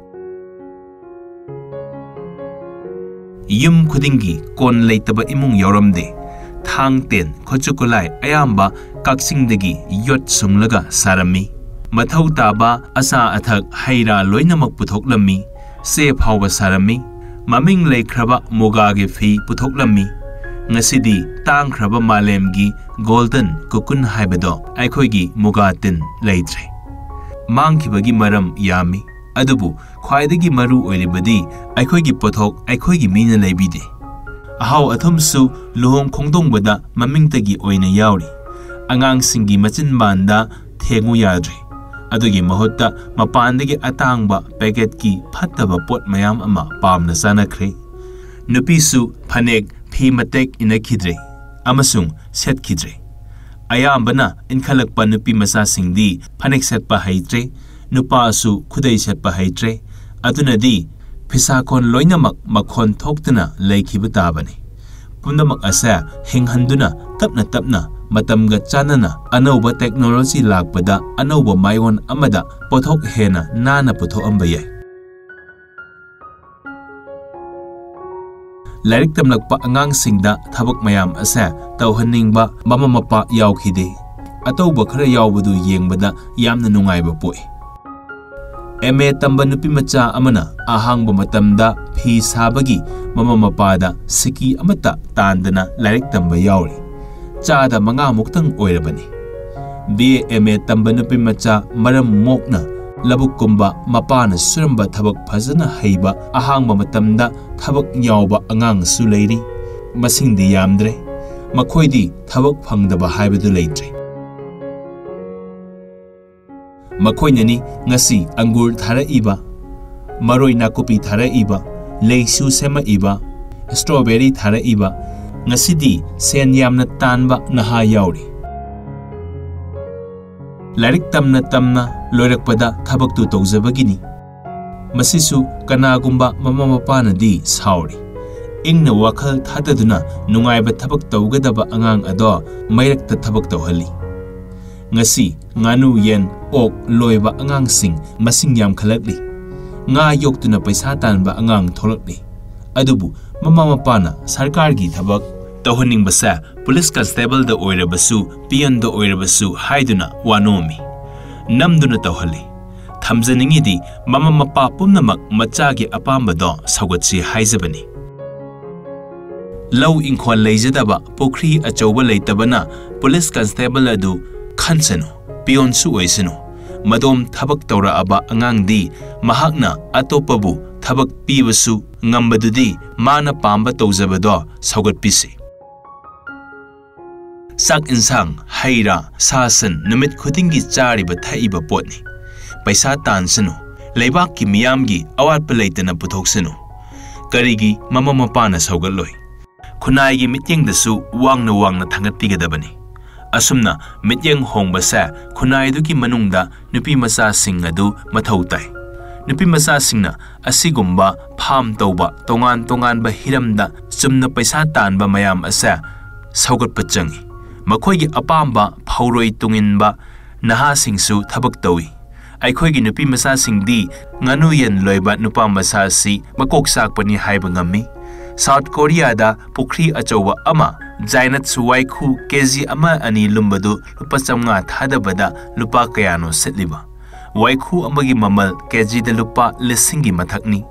ꯌꯨꯝ ꯈꯨꯗꯤꯡꯒꯤ ꯀꯣꯟ ꯂꯩꯇꯕ ꯏꯃꯨꯡ ꯌꯥꯎꯔꯝꯗꯦ꯫ ꯊꯥꯡ, ꯇꯦꯟ, ꯈꯨꯠꯁꯨ ꯈꯨꯠꯂꯥꯏ ꯑꯌꯥꯝꯕ ꯀꯛꯆꯤꯡꯗꯒꯤ ꯌꯣꯠ ꯁꯨꯡꯂꯒ ꯁꯥꯔꯝꯃꯤ꯫ ꯃꯊꯧ ꯇꯥꯕ ꯑꯆꯥ ꯑꯊꯛ, ꯍꯩ ꯔꯥ ꯂꯣꯏꯅꯃꯛ ꯄꯨꯊꯣꯛꯂꯝꯃꯤ꯫ ꯆꯦ ꯐꯥꯎꯕ ꯁꯥꯔꯝꯃꯤ꯫ ꯃꯃꯤꯡ ꯂꯩꯈ꯭ꯔꯕ ꯃꯨꯒꯥꯒꯤ ꯐꯤ ꯄꯨꯊꯣꯛꯂꯝꯃꯤ꯫ ꯉꯁꯤꯗꯤ ꯇꯥꯡꯈ꯭ꯔꯕ ꯃꯥꯂꯦꯝꯒꯤ ꯒꯣꯜꯗꯟ ꯀꯨꯀꯨꯟ ꯍꯥꯏꯕꯗꯣ, ꯑꯩꯈꯣꯏꯒꯤ ꯃꯨꯒꯥ ꯇꯤꯟ ꯂꯩꯇ꯭ꯔꯦ꯫ ꯃꯥꯡꯈꯤꯕꯒꯤ ꯃꯔꯝ ꯌꯥꯝꯃꯤ, ꯑꯗꯨꯕꯨ ꯈ꯭ꯋꯥꯏꯗꯒꯤ ꯃꯔꯨ ꯑꯣꯏꯔꯤꯕꯗꯤ ꯑꯩꯈꯣꯏꯒꯤ ꯄꯣꯠꯊꯣꯛ ꯑꯩꯈꯣꯏꯒꯤ ꯃꯤꯅ ꯂꯩꯕꯤꯗꯦ꯫ ꯑꯍꯥꯎ ꯑꯊꯨꯝꯁꯨ ꯂꯨꯍꯣꯡ ꯈꯣꯡꯗꯣꯡꯕꯗ ꯃꯃꯤꯡꯇꯒꯤ ꯑꯣꯏꯅ ꯌꯥꯎꯔꯤ꯫ ꯑꯉꯥꯡꯁꯤꯡꯒꯤ ꯃꯆꯤꯟꯕꯥꯟꯗ ꯊꯦꯡꯉꯨ ꯌꯥꯗ꯭ꯔꯦ꯫ ꯑꯗꯨꯒꯤ ꯃꯍꯨꯠꯇ ꯃꯄꯥꯟꯗꯒꯤ ꯑꯇꯥꯡꯕ ꯄꯦꯀꯦꯠꯀꯤ ꯐꯠꯇꯕ ꯄꯣꯠ ꯃꯌꯥꯝ ꯑꯃ ꯄꯥꯝꯅ ꯆꯥꯅꯈ꯭ꯔꯦ꯫ ꯅꯨꯄꯤꯁꯨ ꯐꯅꯦꯛ, ꯐꯤ ꯃꯇꯦꯛ ꯏꯟꯅꯈꯤꯗ꯭ꯔꯦ ꯑꯃꯁꯨꯡ ꯁꯦꯠꯈꯤꯗ꯭ꯔꯦ꯫ ꯑꯌꯥꯝꯕꯅ ꯏꯟꯈꯠꯂꯛꯄ ꯅꯨꯄꯤ ꯃꯆꯥꯁꯤꯡꯗꯤ ꯐꯅꯦꯛ ꯁꯦꯠꯄ ꯍꯩꯇ꯭ꯔꯦ, ꯅꯨꯄꯥꯁꯨ ꯈꯨꯗꯩ ꯁꯦꯠꯄ ꯍꯩꯇ꯭ꯔꯦ꯫ ꯑꯗꯨꯅꯗꯤ ꯐꯤꯁꯥꯈꯣꯟ ꯂꯣꯏꯅꯃꯛ ꯃꯈꯣꯟ ꯊꯣꯛꯇꯅ ꯂꯩꯈꯤꯕ ꯇꯥꯕꯅꯤ꯫ ꯄꯨꯝꯅꯃꯛ ꯑꯁꯦ ꯍꯤꯡꯍꯟꯗꯨꯅ ꯇꯞꯅ ꯇꯞꯅ ꯃꯇꯝꯒ ꯆꯥꯟꯅꯅ ꯑꯅꯧꯕ ꯇꯦꯛꯅꯣꯂꯣꯖꯤ ꯂꯥꯛꯄꯗ ꯑꯅꯧꯕ ꯃꯥꯏꯑꯣꯟ ꯑꯃꯗ ꯄꯣꯠꯊꯣꯛ ꯍꯦꯟꯅ ꯅꯥꯟꯅ ꯄꯨꯊꯣꯛꯑꯝꯕ ꯌꯥꯏ꯫ ꯂꯥꯏꯔꯤꯛ ꯇꯝꯂꯛꯄ ꯑꯉꯥꯡꯁꯤꯡꯗ ꯊꯕꯛ ꯃꯌꯥꯝ ꯑꯁꯦ ꯇꯧꯍꯟꯅꯤꯡꯕ ꯃꯃꯥ ꯃꯄꯥ ꯌꯥꯎꯈꯤꯗꯦ꯫ ꯑꯇꯧꯕ ꯈꯔ ꯌꯥꯎꯕꯗꯨ ꯌꯦꯡꯕꯗ ꯌꯥꯝꯅ ꯅꯨꯡꯉꯥꯏꯕ ꯄꯣꯛꯏ꯫ ꯑꯦꯝ ꯑꯦ ꯇꯝꯕ ꯅꯨꯄꯤꯃꯆꯥ ꯑꯃꯅ ꯑꯍꯥꯡꯕ ꯃꯇꯝꯗ ꯐꯤ ꯁꯥꯕꯒꯤ ꯃꯃꯥ ꯃꯄꯥꯗ ꯁꯤꯀꯤ ꯑꯃꯠꯇ ꯇꯥꯟꯗꯅ ꯂꯥꯏꯔꯤꯛ ꯇꯝꯕ ꯌꯥꯎꯔꯤ꯫ ꯆꯥꯗ ꯃꯉꯥꯃꯨꯛꯇꯪ ꯑꯣꯏꯔꯕꯅꯤ꯫ ꯕꯤ ꯑꯦ ꯑꯦꯝ ꯑꯦ ꯇꯝꯕ ꯅꯨꯄꯤꯃꯆꯥ ꯃꯔꯝ ꯃꯣꯛꯅ ꯂꯧꯕꯨꯛꯀꯨꯝꯕ ꯃꯄꯥꯅ ꯁꯨꯔꯝꯕ ꯊꯕꯛ ꯐꯖꯅ ꯍꯩꯕ, ꯑꯍꯥꯡꯕ ꯃꯇꯝꯗ ꯊꯕꯛ ꯌꯥꯎꯕ ꯑꯉꯥꯡꯁꯨ ꯂꯩꯔꯤ꯫ ꯃꯁꯤꯡꯗꯤ ꯌꯥꯝꯗ꯭ꯔꯦ꯫ ꯃꯈꯣꯏꯗꯤ ꯊꯕꯛ ꯐꯪꯗꯕ ꯍꯥꯏꯕꯗꯨ ꯂꯩꯇ꯭ꯔꯦ꯫ ꯃꯈꯣꯏꯅꯅꯤ ꯉꯁꯤ ꯑꯪꯒꯨꯔ ꯊꯥꯔꯛꯏꯕ, ꯃꯔꯣꯏ ꯅꯥꯀꯨꯞꯄꯤ ꯊꯥꯔꯛꯏꯕ, ꯂꯩꯁꯨ ꯁꯦꯝꯃꯛꯏꯕ, ꯁ꯭ꯇ꯭ꯔꯣꯕꯦꯔꯤ ꯊꯥꯔꯛꯏꯕ꯫ ꯉꯁꯤꯗꯤ ꯁꯦꯟ ꯌꯥꯝꯅ ꯇꯥꯟꯕ ꯅꯍꯥ ꯌꯥꯎꯔꯤ꯫ ꯂꯥꯏꯔꯤꯛ ꯇꯝꯅ ꯇꯝꯅ ꯂꯣꯏꯔꯛꯄꯗ ꯊꯕꯛꯇꯨ ꯇꯧꯖꯕꯒꯤꯅꯤ꯫ ꯃꯁꯤꯁꯨ ꯀꯅꯥꯒꯨꯝꯕ ꯃꯃꯥ ꯃꯄꯥꯅꯗꯤ ꯁꯥꯎꯔꯤ꯫ ꯏꯪꯅ ꯋꯥꯈꯜ ꯊꯥꯗꯗꯨꯅ ꯅꯨꯡꯉꯥꯏꯕ ꯊꯕꯛ ꯇꯧꯒꯗꯕ ꯑꯉꯥꯡ ꯑꯗꯣ ꯃꯩꯔꯛꯇ ꯊꯕꯛ ꯇꯧꯍꯜꯂꯤ꯫ ꯉꯁꯤ ꯉꯥꯅꯨ, ꯌꯦꯟ, ꯑꯣꯛ ꯂꯣꯏꯕ ꯑꯉꯥꯡꯁꯤꯡ ꯃꯁꯤꯡ ꯌꯥꯝꯈꯠꯂꯛꯂꯤ꯫ ꯉꯥ ꯌꯣꯛꯇꯨꯅ ꯄꯩꯁꯥ ꯇꯥꯟꯕ ꯑꯉꯥꯡ ꯊꯣꯛꯂꯛꯂꯤ꯫ ꯑꯗꯨꯕꯨ ꯃꯃꯥ ꯃꯄꯥꯅ ꯁꯔꯀꯥꯔꯒꯤ ꯊꯕꯛ ꯇꯧꯍꯟꯅꯤꯡꯕꯁꯦ ꯄꯨꯂꯤꯁ ꯀꯟꯁꯇꯦꯕꯜꯗ ꯑꯣꯏꯔꯕꯁꯨ, ꯄꯤꯌꯟꯗ ꯑꯣꯏꯔꯕꯁꯨ ꯍꯥꯏꯗꯨꯅ ꯋꯥ ꯅꯣꯝꯃꯤ꯫ ꯅꯝꯗꯨꯅ ꯇꯧꯍꯜꯂꯤ꯫ ꯊꯝꯖꯅꯤꯡꯉꯤꯗꯤ ꯃꯃꯥ ꯃꯄꯥ ꯄꯨꯝꯅꯃꯛ ꯃꯆꯥꯒꯤ ꯑꯄꯥꯝꯕꯗꯣ ꯁꯧꯒꯠꯁꯤ ꯍꯥꯏꯖꯕꯅꯤ꯫ ꯂꯧ ꯏꯪꯈꯣꯜ ꯂꯩꯖꯗꯕ, ꯄꯨꯈ꯭ꯔꯤ ꯑꯆꯧꯕ ꯂꯩꯇꯕꯅ ꯄꯨꯂꯤꯁ ꯀꯟꯁꯇꯦꯕꯜ ꯑꯗꯨ ꯈꯟꯁꯅꯨ, ꯄꯤꯌꯣꯟꯁꯨ ꯑꯣꯏꯁꯅꯨ꯫ ꯃꯗꯣꯝ ꯊꯕꯛ ꯇꯧꯔꯛꯑꯕ ꯑꯉꯥꯡꯗꯤ ꯃꯍꯥꯛꯅ ꯑꯇꯣꯞꯄꯕꯨ ꯊꯕꯛ ꯄꯤꯕꯁꯨ ꯉꯝꯕꯗꯨꯗꯤ ꯃꯥꯅ ꯄꯥꯝꯕ ꯇꯧꯖꯕꯗꯣ ꯁꯧꯒꯠꯄꯤꯁꯤ꯫ ꯆꯥꯛ ꯏꯟꯁꯥꯡ, ꯍꯩ ꯔꯥ, ꯁꯥ ꯁꯟ ꯅꯨꯃꯤꯠ ꯈꯨꯗꯤꯡꯒꯤ ꯆꯥꯔꯤꯕ ꯊꯛꯏꯕ ꯄꯣꯠꯅꯤ꯫ ꯄꯩꯁꯥ ꯇꯥꯟꯁꯅꯨ, ꯂꯩꯕꯥꯛꯀꯤ ꯃꯤꯌꯥꯝꯒꯤ ꯑꯋꯥꯠꯄ ꯂꯩꯇꯅ ꯄꯨꯊꯣꯛꯁꯅꯨ꯫ ꯀꯔꯤꯒꯤ ꯃꯃꯥ ꯃꯄꯥꯅ ꯁꯧꯒꯠꯂꯣꯏ? ꯈꯨꯟꯅꯥꯏꯒꯤ ꯃꯤꯠꯌꯦꯡꯗꯁꯨ ꯋꯥꯡꯅ ꯋꯥꯡꯅ ꯊꯥꯡꯒꯠꯄꯤꯒꯗꯕꯅꯤ꯫ ꯑꯁꯨꯝꯅ ꯃꯤꯠꯌꯦꯡ ꯍꯣꯡꯕꯁꯦ ꯈꯨꯟꯅꯥꯏꯗꯨꯒꯤ ꯃꯅꯨꯡꯗ ꯅꯨꯄꯤ ꯃꯆꯥꯁꯤꯡ ꯑꯗꯨ ꯃꯊꯧ ꯇꯥꯏ꯫ ꯅꯨꯄꯤ ꯃꯆꯥꯁꯤꯡꯅ ꯑꯁꯤꯒꯨꯝꯕ ꯐꯥꯝ ꯇꯧꯕ, ꯇꯣꯉꯥꯟ ꯇꯣꯉꯥꯟꯕ ꯍꯤꯔꯝꯗ ꯆꯨꯝꯅ ꯄꯩꯁꯥ ꯇꯥꯟꯕ ꯃꯌꯥꯝ ꯑꯁꯦ ꯁꯧꯒꯠꯄ ꯆꯪꯏ꯫ ꯃꯈꯣꯏꯒꯤ ꯑꯄꯥꯝꯕ ꯐꯧꯔꯣꯏ ꯇꯨꯡꯏꯟꯕ ꯅꯍꯥꯁꯤꯡꯁꯨ ꯊꯕꯛ ꯇꯧꯏ꯫ ꯑꯩꯈꯣꯏꯒꯤ ꯅꯨꯄꯤ ꯃꯆꯥꯁꯤꯡꯗꯤ ꯉꯥꯅꯨ ꯌꯦꯟ ꯂꯣꯏꯕ ꯅꯨꯄꯥ ꯃꯆꯥ ꯑꯁꯤ ꯃꯀꯣꯛ ꯆꯥꯛꯄꯅꯤ ꯍꯥꯏꯕ ꯉꯝꯃꯤ꯫ ꯁꯥꯎꯠ ꯀꯣꯔꯤꯌꯥꯗ ꯄꯨꯈ꯭ꯔꯤ ꯑꯆꯧꯕ ꯑꯃ, ꯖꯥꯏꯅꯠꯁ ꯋꯥꯏꯈꯨ ꯀꯦ ꯖꯤ ꯑꯃ ꯑꯅꯤ ꯂꯨꯝꯕꯗꯨ ꯂꯨꯄꯥ ꯆꯥꯝꯃꯉꯥ ꯊꯥꯗꯕꯗ ꯂꯨꯄꯥ ꯀꯌꯥꯅꯣ ꯁꯤꯠꯂꯤꯕ? ꯋꯥꯏꯈꯨ ꯑꯃꯒꯤ ꯃꯃꯜ ꯀꯦ ꯖꯤꯗ ꯂꯨꯄꯥ ꯂꯤꯁꯤꯡꯒꯤ ꯃꯊꯛꯅꯤ꯫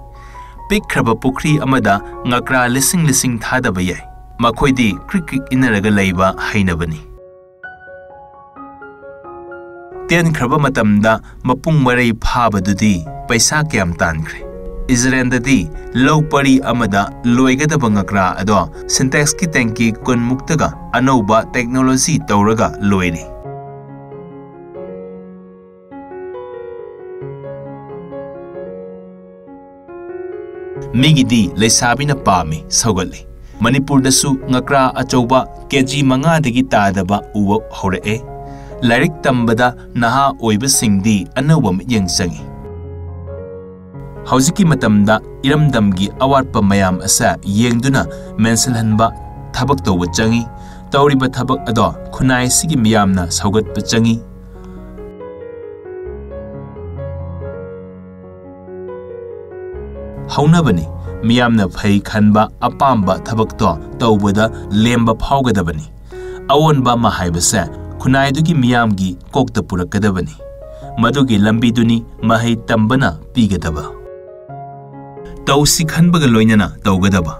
ꯄꯤꯛꯈ꯭ꯔꯕ ꯄꯨꯈ꯭ꯔꯤ ꯑꯃꯗ ꯉꯀ꯭ꯔꯥ ꯂꯤꯁꯤꯡ ꯂꯤꯁꯤꯡ ꯊꯥꯗꯕ ꯌꯥꯏ꯫ ꯃꯈꯣꯏꯗꯤ ꯀ꯭ꯔꯤꯛ ꯀ꯭ꯔꯤꯛ ꯏꯟꯅꯔꯒ ꯂꯩꯕ ꯍꯩꯅꯕꯅꯤ꯫ ꯇꯦꯟꯈ꯭ꯔꯕ ꯃꯇꯝꯗ ꯃꯄꯨꯡ ꯃꯔꯩ ꯐꯥꯕꯗꯨꯗꯤ ꯄꯩꯁꯥ ꯀꯌꯥꯝ ꯇꯥꯟꯈ꯭ꯔꯦ? ꯏꯖꯔꯦꯜꯗꯗꯤ ꯂꯧ ꯄꯔꯤ ꯑꯃꯗ ꯂꯣꯏꯒꯗꯕ ꯉꯀ꯭ꯔꯥ ꯑꯗꯣ ꯁꯤꯟꯇꯦꯛꯁꯀꯤ ꯇꯦꯡꯀꯤ ꯀꯨꯟꯃꯨꯛꯇꯒ ꯑꯅꯧꯕ ꯇꯦꯛꯅꯣꯂꯣꯖꯤ ꯇꯧꯔꯒ ꯂꯣꯏꯔꯦ꯫ ꯃꯤꯒꯤꯗꯤ ꯂꯩꯁꯥꯕꯤꯅ ꯄꯥꯝꯃꯤ, ꯁꯧꯒꯠꯂꯤ꯫ ꯃꯅꯤꯄꯨꯔꯗꯁꯨ ꯉꯀ꯭ꯔꯥ ꯑꯆꯧꯕ ꯀꯦ ꯖꯤ ꯃꯉꯥꯗꯒꯤ ꯇꯥꯗꯕ ꯎꯕ ꯍꯧꯔꯛꯑꯦ꯫ ꯂꯥꯏꯔꯤꯛ ꯇꯝꯕꯗ ꯅꯍꯥ ꯑꯣꯏꯕꯁꯤꯡꯗꯤ ꯑꯅꯧꯕ ꯃꯤꯠꯌꯦꯡ ꯆꯪꯏ꯫ ꯍꯧꯖꯤꯛꯀꯤ ꯃꯇꯝꯗ ꯏꯔꯝꯗꯝꯒꯤ ꯑꯋꯥꯠꯄ ꯃꯌꯥꯝ ꯑꯁꯦ ꯌꯦꯡꯗꯨꯅ ꯃꯦꯟꯁꯤꯜꯍꯟꯕ ꯊꯕꯛ ꯇꯧꯕ ꯆꯪꯏ꯫ ꯇꯧꯔꯤꯕ ꯊꯕꯛ ꯑꯗꯣ ꯈꯨꯟꯅꯥꯏꯁꯤꯒꯤ ꯃꯤꯌꯥꯝꯅ ꯁꯧꯒꯠꯄ ꯆꯪꯏ꯫ ꯍꯧꯅꯕꯅꯤ, ꯃꯤꯌꯥꯝꯅ ꯐꯩ ꯈꯟꯕ ꯑꯄꯥꯝꯕ ꯊꯕꯛꯇꯣ ꯇꯧꯕꯗ ꯂꯦꯝꯕ ꯐꯥꯎꯒꯗꯕꯅꯤ꯫ ꯑꯑꯣꯟꯕ ꯑꯃ ꯍꯥꯏꯕꯁꯦ ꯈꯨꯟꯅꯥꯏꯗꯨꯒꯤ ꯃꯤꯌꯥꯝꯒꯤ ꯀꯣꯛꯇ ꯄꯨꯔꯛꯀꯗꯕꯅꯤ꯫ ꯃꯗꯨꯒꯤ ꯂꯝꯕꯤꯗꯨꯅꯤ ꯃꯍꯩ ꯇꯝꯕꯅ ꯄꯤꯒꯗꯕ꯫ ꯇꯧꯁꯤ ꯈꯟꯕꯒ ꯂꯣꯏꯅꯅ ꯇꯧꯒꯗꯕ꯫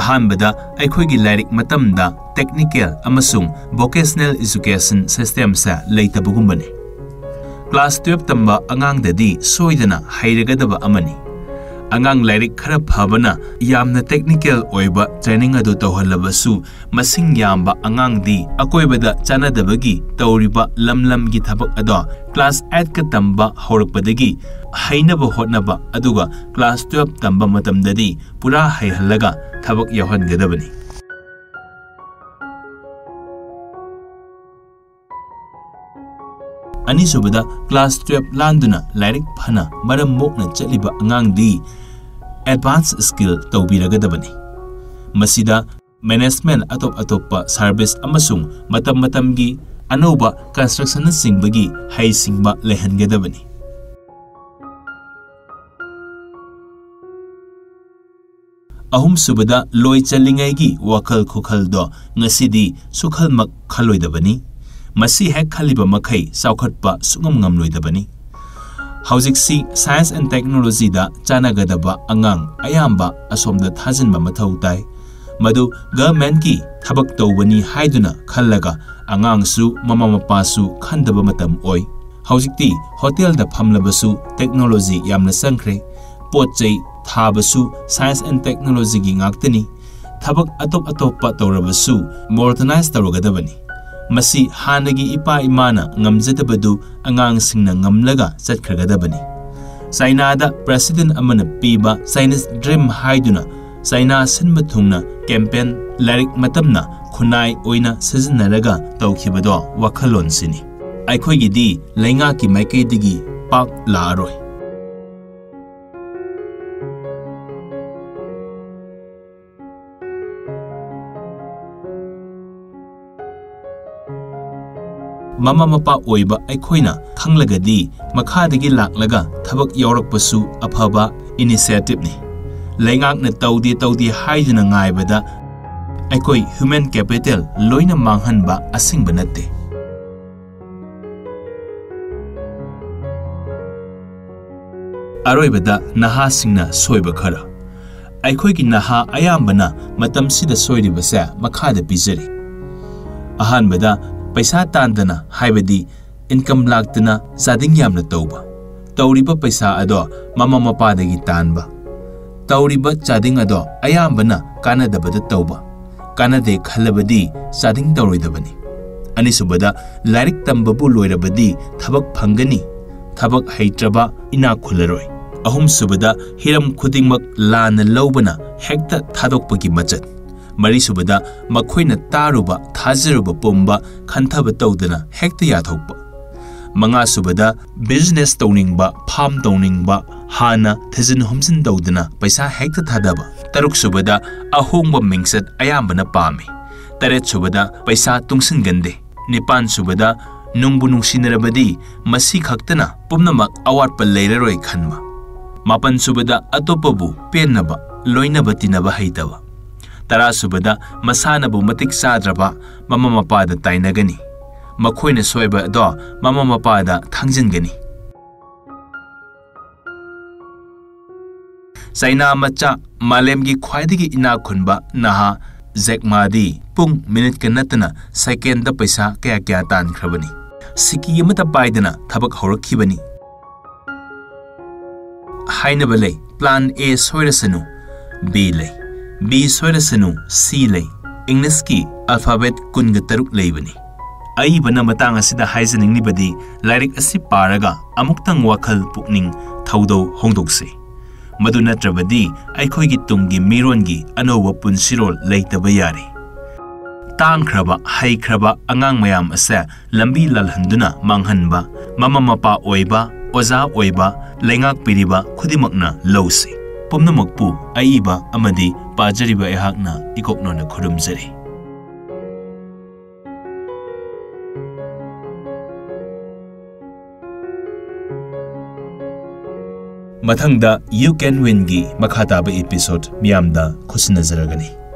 ꯑꯍꯥꯟꯕꯗ, ꯑꯩꯈꯣꯏꯒꯤ ꯂꯥꯏꯔꯤꯛ ꯃꯇꯝꯗ technical ꯑꯃꯁꯨꯡ vocational education systemꯁꯦ ꯂꯩꯇꯕꯒꯨꯝꯕꯅꯤ꯫ Class twelve ꯇꯝꯕ ꯑꯉꯥꯡꯗꯗꯤ ꯁꯣꯏꯗꯅ ꯍꯩꯔꯒꯗꯕ ꯑꯃꯅꯤ꯫ ꯑꯉꯥꯡ ꯂꯥꯏꯔꯤꯛ ꯈꯔ ꯐꯕꯅ ꯌꯥꯝꯅ technical ꯑꯣꯏꯕ training ꯑꯗꯨ ꯇꯧꯍꯜꯂꯕꯁꯨ, ꯃꯁꯤꯡ ꯌꯥꯝꯕ ꯑꯉꯥꯡꯗꯤ ꯑꯀꯣꯏꯕꯗ ꯆꯥꯟꯅꯗꯕꯒꯤ ꯇꯧꯔꯤꯕ ꯂꯝ ꯂꯝꯒꯤ ꯊꯕꯛ ꯑꯗꯣ class eightꯀ ꯇꯝꯕ ꯍꯧꯔꯛꯄꯗꯒꯤ ꯍꯩꯅꯕ ꯍꯣꯠꯅꯕ, ꯑꯗꯨꯒ class twelve ꯇꯝꯕ ꯃꯇꯝꯗꯗꯤ ꯄꯨꯔꯥ ꯍꯩꯍꯜꯂꯒ ꯊꯕꯛ ꯌꯥꯎꯍꯟꯒꯗꯕꯅꯤ꯫ ꯑꯅꯤꯁꯨꯕꯗ, class twelve ꯂꯥꯟꯗꯨꯅ ꯂꯥꯏꯔꯤꯛ ꯐꯅ ꯃꯔꯝ ꯃꯣꯛꯅ ꯆꯠꯂꯤꯕ ꯑꯉꯥꯡꯗꯤ advance skill ꯇꯧꯕꯤꯔꯒꯗꯕꯅꯤ꯫ ꯃꯁꯤꯗ management, ꯑꯇꯣꯞ ꯑꯇꯣꯞꯄ service ꯑꯃꯁꯨꯡ ꯃꯇꯝ ꯃꯇꯝꯒꯤ ꯑꯅꯧꯕ constructionꯅꯆꯤꯡꯕꯒꯤ ꯍꯩꯁꯤꯡꯕ ꯂꯩꯍꯟꯒꯗꯕꯅꯤ꯫ ꯑꯍꯨꯝꯁꯨꯕꯗ, ꯂꯣꯏ ꯆꯜꯂꯤꯉꯩꯒꯤ ꯋꯥꯈꯜ ꯈꯨꯈꯜꯗꯣ ꯉꯁꯤꯗꯤ ꯁꯨꯈꯜꯃꯛ ꯈꯜꯂꯣꯏꯗꯕꯅꯤ꯫ ꯃꯁꯤ ꯍꯦꯛ ꯈꯜꯂꯤꯕ ꯃꯈꯩ ꯆꯥꯎꯈꯠꯄ ꯁꯨꯡꯉꯝ ꯉꯝꯂꯣꯏꯗꯕꯅꯤ꯫ ꯍꯧꯖꯤꯛꯁꯤ science and technologyꯗ ꯆꯥꯟꯅꯒꯗꯕ ꯑꯉꯥꯡ ꯑꯌꯥꯝꯕ ꯑꯁꯣꯝꯗ ꯊꯥꯖꯤꯟꯕ ꯃꯊꯧ ꯇꯥꯏ꯫ ꯃꯗꯨ governmentꯀꯤ ꯊꯕꯛ ꯇꯧꯕꯅꯤ ꯍꯥꯏꯗꯨꯅ ꯈꯜꯂꯒ ꯑꯉꯥꯡꯁꯨ ꯃꯃꯥ ꯃꯄꯥꯁꯨ ꯈꯟꯗꯕ ꯃꯇꯝ ꯑꯣꯏ꯫ ꯍꯧꯖꯤꯛꯇꯤ ꯍꯣꯇꯦꯜꯗ ꯐꯝꯂꯕꯁꯨ technology ꯌꯥꯝꯅ ꯆꯪꯈ꯭ꯔꯦ꯫ ꯄꯣꯠ ꯆꯩ ꯊꯥꯕꯁꯨ science and technologyꯒꯤ ꯉꯥꯛꯇꯅꯤ꯫ ꯊꯕꯛ ꯑꯇꯣꯞ ꯑꯇꯣꯞꯄ ꯇꯧꯔꯕꯁꯨ modernize ꯇꯧꯔꯒꯗꯕꯅꯤ꯫ ꯃꯁꯤ ꯍꯥꯟꯅꯒꯤ ꯏꯄꯥ ꯏꯃꯥꯅ ꯉꯝꯖꯗꯕꯗꯨ ꯑꯉꯥꯡꯁꯤꯡꯅ ꯉꯝꯂꯒ ꯆꯠꯈ꯭ꯔꯒꯗꯕꯅꯤ꯫ ꯆꯥꯏꯅꯥꯗ president ꯑꯃꯅ ꯄꯤꯕ Chinese Dream ꯍꯥꯏꯗꯨꯅ ꯆꯥꯏꯅꯥ ꯁꯤꯟꯕ ꯊꯨꯡꯅ campaign ꯂꯥꯏꯔꯤꯛ ꯃꯇꯝꯅ ꯈꯨꯟꯅꯥꯏ ꯑꯣꯏꯅ ꯁꯤꯖꯤꯟꯅꯔꯒ ꯇꯧꯈꯤꯕꯗꯣ ꯋꯥꯈꯜꯂꯣꯟꯁꯤꯅꯤ꯫ ꯑꯩꯈꯣꯏꯒꯤꯗꯤ ꯂꯩꯉꯥꯛꯀꯤ ꯃꯥꯏꯀꯩꯗꯒꯤ ꯄꯥꯛ ꯂꯥꯛꯑꯔꯣꯏ꯫ ꯃꯃꯥ ꯃꯄꯥ ꯑꯣꯏꯕ ꯑꯩꯈꯣꯏꯅ ꯈꯪꯂꯒꯗꯤ ꯃꯈꯥꯗꯒꯤ ꯂꯥꯛꯂꯒ ꯊꯕꯛ ꯌꯥꯎꯔꯛꯄꯁꯨ ꯑꯐꯕ initiativeꯅꯤ꯫ ꯂꯩꯉꯥꯛꯅ ꯇꯧꯗꯦ ꯇꯧꯗꯦ ꯍꯥꯏꯗꯨꯅ ꯉꯥꯏꯕꯗ ꯑꯩꯈꯣꯏ human capital ꯂꯣꯏꯅ ꯃꯥꯡꯍꯟꯕ ꯑꯁꯦꯡꯕ ꯅꯠꯇꯦ꯫ ꯑꯔꯣꯏꯕꯗ ꯅꯍꯥꯁꯤꯡꯅ ꯁꯣꯏꯕ ꯈꯔ꯫ ꯑꯩꯈꯣꯏꯒꯤ ꯅꯍꯥ ꯑꯌꯥꯝꯕꯅ ꯃꯇꯝꯁꯤꯗ ꯁꯣꯏꯔꯤꯕꯁꯦ ꯃꯈꯥꯗ ꯄꯤꯖꯔꯤ꯫ ꯑꯍꯥꯟꯕꯗ, ꯄꯩꯁꯥ ꯇꯥꯟꯗꯅ, ꯍꯥꯏꯕꯗꯤ income ꯂꯥꯛꯇꯅ ꯆꯥꯗꯤꯡ ꯌꯥꯝꯅ ꯇꯧꯕ꯫ ꯇꯧꯔꯤꯕ ꯄꯩꯁꯥ ꯑꯗꯣ ꯃꯃꯥ ꯃꯄꯥꯗꯒꯤ ꯇꯥꯟꯕ꯫ ꯇꯧꯔꯤꯕ ꯆꯥꯗꯤꯡ ꯑꯗꯣ ꯑꯌꯥꯝꯕꯅ ꯀꯥꯟꯅꯗꯕꯗ ꯇꯧꯕ꯫ ꯀꯥꯟꯅꯗꯦ ꯈꯜꯂꯕꯗꯤ ꯆꯥꯗꯤꯡ ꯇꯧꯔꯣꯏꯗꯕꯅꯤ꯫ ꯑꯅꯤꯁꯨꯕꯗ, ꯂꯥꯏꯔꯤꯛ ꯇꯝꯕꯕꯨ ꯂꯣꯏꯔꯕꯗꯤ ꯊꯕꯛ ꯐꯪꯒꯅꯤ, ꯊꯕꯛ ꯍꯩꯇ꯭ꯔꯕ ꯏꯅꯥꯛ ꯈꯨꯜꯂꯔꯣꯏ꯫ ꯑꯍꯨꯝꯁꯨꯕꯗ, ꯍꯤꯔꯝ ꯈꯨꯗꯤꯡꯃꯛ ꯂꯥꯟꯅ ꯂꯧꯕꯅ ꯍꯦꯛꯇ ꯊꯥꯗꯣꯛꯄꯒꯤ ꯃꯆꯠ꯫ ꯃꯔꯤꯁꯨꯕꯗ, ꯃꯈꯣꯏꯅ ꯇꯥꯔꯨꯕ, ꯊꯥꯖꯔꯨꯕ ꯄꯨꯝꯕ ꯈꯟꯊꯕ ꯇꯧꯗꯅ ꯍꯦꯛꯇ ꯌꯥꯊꯣꯛꯄ꯫ ꯃꯉꯥꯁꯨꯕꯗ, business ꯇꯧꯅꯤꯡꯕ, farm ꯇꯧꯅꯤꯡꯕ, ꯍꯥꯟꯅ ꯊꯤꯖꯤꯟ ꯍꯨꯝꯖꯤꯟ ꯇꯧꯗꯅ ꯄꯩꯁꯥ ꯍꯦꯛꯇ ꯊꯥꯗꯕ꯫ ꯇꯔꯨꯛꯁꯨꯕꯗ, ꯑꯍꯣꯡꯕ ꯃꯤꯡꯆꯠ ꯑꯌꯥꯝꯕꯅ ꯄꯥꯝꯃꯤ꯫ ꯇꯔꯦꯠꯁꯨꯕꯗ, ꯄꯩꯁꯥ ꯇꯨꯡꯁꯤꯟꯒꯟꯗꯦ꯫ ꯅꯤꯄꯥꯟꯁꯨꯕꯗ, ꯅꯨꯡꯕꯨ ꯅꯨꯡꯁꯤꯅꯔꯕꯗꯤ ꯃꯁꯤ ꯈꯛꯇꯅ ꯄꯨꯝꯅꯃꯛ ꯑꯋꯥꯠꯄ ꯂꯩꯔꯔꯣꯏ ꯈꯟꯕ꯫ ꯃꯥꯄꯟꯁꯨꯕꯗ, ꯑꯇꯣꯞꯄꯕꯨ ꯄꯦꯟꯅꯕ ꯂꯣꯏꯅꯕ ꯇꯤꯟꯅꯕ ꯍꯩꯇꯕ꯫ ꯇꯔꯥꯁꯨꯕꯗ, ꯃꯁꯥꯅꯕꯨ ꯃꯇꯤꯛ ꯆꯥꯗ꯭ꯔꯕ ꯃꯃꯥ ꯃꯄꯥꯗ ꯇꯥꯏꯅꯒꯅꯤ꯫ ꯃꯈꯣꯏꯅ ꯁꯣꯏꯕ ꯑꯗꯣ ꯃꯃꯥ ꯃꯄꯥꯗ ꯊꯥꯡꯖꯤꯟꯒꯅꯤ꯫ ꯆꯩꯅꯥ ꯃꯆꯥ, ꯃꯥꯂꯦꯝꯒꯤ ꯈ꯭ꯋꯥꯏꯗꯒꯤ ꯏꯅꯥꯛ ꯈꯨꯟꯕ ꯅꯍꯥ ꯖꯦꯛ ꯃꯥꯗꯤ ꯄꯨꯡ, ꯃꯤꯅꯤꯠꯀ ꯅꯠꯇꯅ ꯁꯦꯀꯦꯟꯗ ꯄꯩꯁꯥ ꯀꯌꯥ ꯀꯌꯥ ꯇꯥꯟꯈ꯭ꯔꯕꯅꯤ꯫ ꯁꯤꯀꯤ ꯑꯃꯠꯇ ꯄꯥꯏꯗꯅ ꯊꯕꯛ ꯍꯧꯔꯛꯈꯤꯕꯅꯤ꯫ ꯍꯥꯏꯅꯕ ꯂꯩ, plan A ꯁꯣꯏꯔꯁꯅꯨ, B ꯂꯩ, B ꯁꯣꯏꯔꯁꯅꯨ, C ꯂꯩ꯫ ꯏꯪꯂꯤꯁꯀꯤ alphabet ꯀꯨꯟꯒ ꯇꯔꯨꯛ ꯂꯩꯕꯅꯤ꯫ ꯑꯏꯕꯅ ꯃꯇꯥꯡ ꯑꯁꯤꯗ ꯍꯥꯏꯖꯅꯤꯡꯂꯤꯕꯗꯤ, ꯂꯥꯏꯔꯤꯛ ꯑꯁꯤ ꯄꯥꯔꯒ ꯑꯃꯨꯛꯇꯪ ꯋꯥꯈꯜ ꯄꯨꯛꯅꯤꯡ ꯊꯧꯗꯧ ꯍꯣꯡꯗꯣꯛꯁꯤ꯫ ꯃꯗꯨ ꯅꯠꯇ꯭ꯔꯕꯗꯤ ꯑꯩꯈꯣꯏꯒꯤ ꯇꯨꯡꯒꯤ ꯃꯤꯔꯣꯟꯒꯤ ꯑꯅꯧꯕ ꯄꯨꯟꯁꯤꯔꯣꯜ ꯂꯩꯇꯕ ꯌꯥꯔꯦ꯫ ꯇꯥꯡꯈ꯭ꯔꯕ, ꯍꯩꯈ꯭ꯔꯕ ꯑꯉꯥꯡ ꯃꯌꯥꯝ ꯑꯁꯦ ꯂꯝꯕꯤ ꯂꯥꯜꯍꯟꯗꯨꯅ ꯃꯥꯡꯍꯟꯕ, ꯃꯃꯥ ꯃꯄꯥ ꯑꯣꯏꯕ, ꯑꯣꯖꯥ ꯑꯣꯏꯕ, ꯂꯩꯉꯥꯛꯄꯤꯔꯤꯕ ꯈꯨꯗꯤꯡꯃꯛꯅ ꯂꯧꯁꯤ꯫ ꯄꯨꯝꯅꯃꯛꯄꯨ ꯑꯏꯕ ꯑꯃꯗꯤ ꯄꯥꯖꯔꯤꯕ ꯑꯩꯍꯥꯛꯅ ꯏꯀꯣꯛꯅꯣꯅ ꯈꯨꯔꯨꯝꯖꯔꯤ꯫ ꯃꯊꯪꯗ You Can Winꯒꯤ ꯃꯈꯥ ꯇꯥꯕ episode ꯃꯤꯌꯥꯝꯗ ꯈꯨꯠꯁꯤꯟꯅꯖꯔꯒꯅꯤ꯫